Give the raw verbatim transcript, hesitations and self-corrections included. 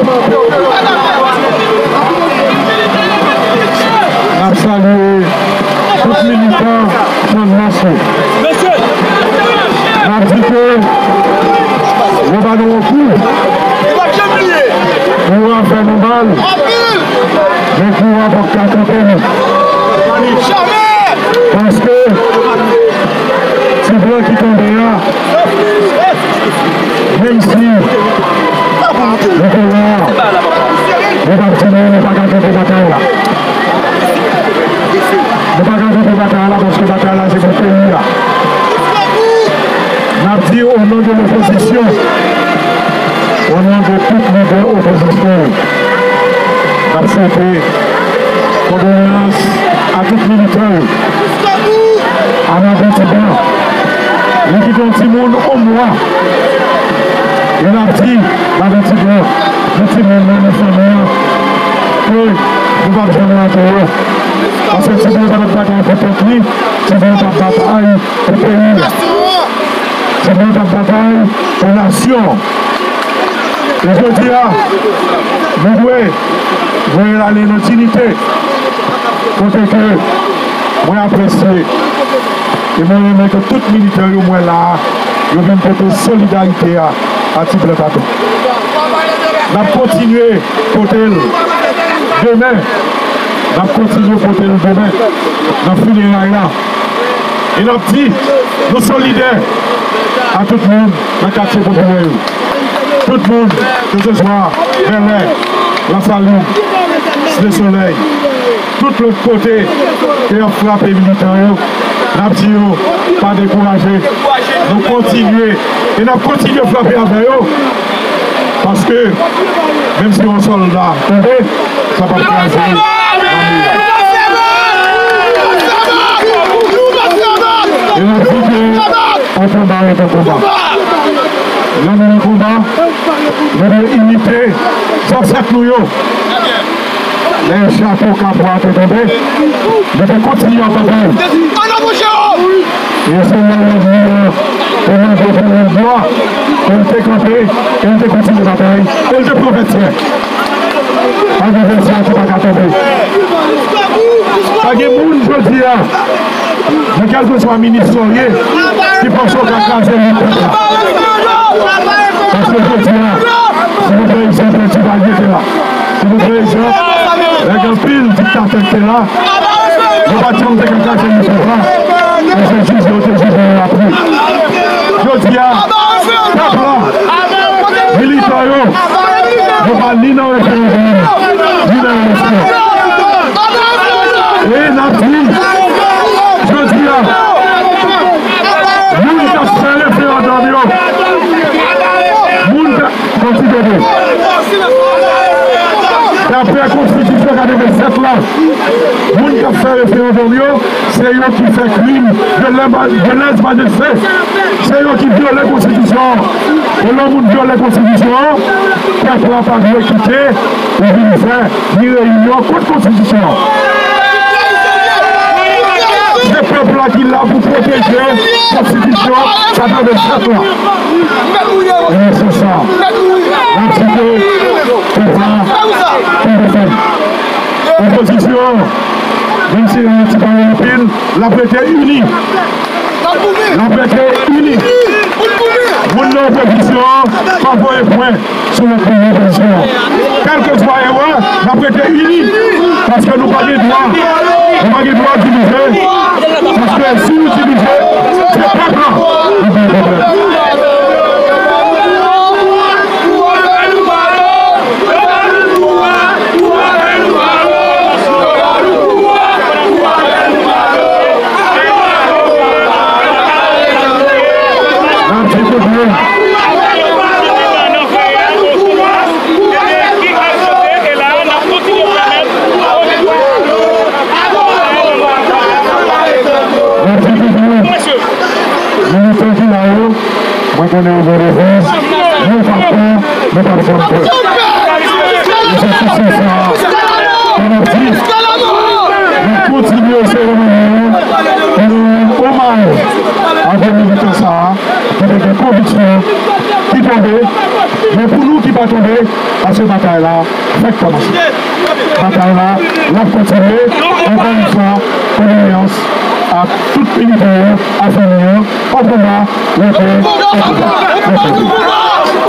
N ap salye tout militan Channmas yo. N ap di ke yo ba nou yon kou. Kou a fè nou mal. Men kou a p ap ka kanpe nou. Paske ti blan ki tonbe a, menm si nou te la, nou p ap di nou, nou pa ka kanpe batay la. Nou pa ka kanpe batay la paske batay la se pou peyi a. N ap di o non de lopozisyon, o non de tout lidè opozisyon yo, n ap swete kondoleyans a tout militan yo. Adan Ti Blan, li kite yon timoun yon mwa. E n ap di Adan Ti Blan, nou timoun nan, nou fanmi an, ke nou p ap janm lage yo. Paske Ti Blan pa t ap batay pou tèt li, Ti Blan t ap batay pou peyi a. Ti Blan t ap batay pou nasyon. E jodi a, nou dwe voye l ale nan diyite. Kote ke mwen apresye e mwen renmen ke tout militan yo mwen la a, yo vin pote solidarite a a Ti Blan Baton. N ap kontinye pote l demen. N ap kontinye pote l demen nan fineray la. E n ap di, nou solidè a tout moun nan katye popilè yo. Tout moun, keseswa Bèlè, Lasalin, Site Solèy, tout lòt kote ke y ap frape militan yo, n ap di yo, pa dekouraje. Nou kontinye, e n ap kontinye frape avè yo. Paske, menm si yon sòlda tonbe, sa p ap kraze lame a. E n ap di ke yon konba rete yon konba. Lè nou nan konba, nou dwe imite zansèt nou yo. Lè chapo Kapwa te tonbe, nou te kontinye ap batay. E se lè lènmi an te mande pou yon bwa, e l te kanpe, e l te kontinye batay, e l te pran vètyè. Pa gen vètyè ki pa ka tonbe. Pa gen moun jodi a, nan kèlkeswa minis sa w ye, ki panse w ka kraze lit pèp la. Paske jodi a, si nou pran egzanp Duvalier te la, si nou pran egzanp, nèg anpil diktatè ki te la, yo pa t janm te ka kraze lit pèp la. E se jije yo te jije yo apre. Jodi a, pèp la, militan yo, yo pa ni nan referandòm, ni nan eleksyon. E n ap di, jodi a, moun k ap fè referandòm yo, moun k ap Konstitye. Daprè Konstitisyon katrevennsèt la, moun k ap fè referandòm yo, se yo ki fè krim de lè-, de lèse-majesté. Se yo ki vyole Konstitisyon an. E lè yon moun vyole Konstitisyon an, pèp la pa dwe kite ou vin fè ni reyinyon kont Konstitisyon an. Se pèp la ki la pou pwoteje Konstitisyon katrevennsèt la. E nan sans sa, n ap di ke pèp la pa desann. Opozisyon an, menm si li ti pale anpil, l ap rete ini. L ap rete ini. Moun nan opozisyon an pa voye pwen sou lòt moun nan opozisyon an. Kèlkeswa erè, n ap rete ini. Paske nou pa gen dwa, nou pa gen dwa divize. Paske si nou divize, se pèp la nou gen pwoblèm. N ap di kote. N ap di kote. Militan ki la yo, mwen konnen yo gen rezon. Yo pa pè, yo pa janm pè. E se sou sans sa a, n ap di, n ap kontinye seremoni an, pou nou rann omaj a de militan sa a, ki te gen konviksyon, ki tonbe, men pou nou ki pa Pa tonbe, paske batay la fèk kòmanse. Batay la, l ap kontinye. Ankò yon fwa, kondoleyans ak tout militè yo, ak fanmi yo. An konba, rete an konba. Mèsi.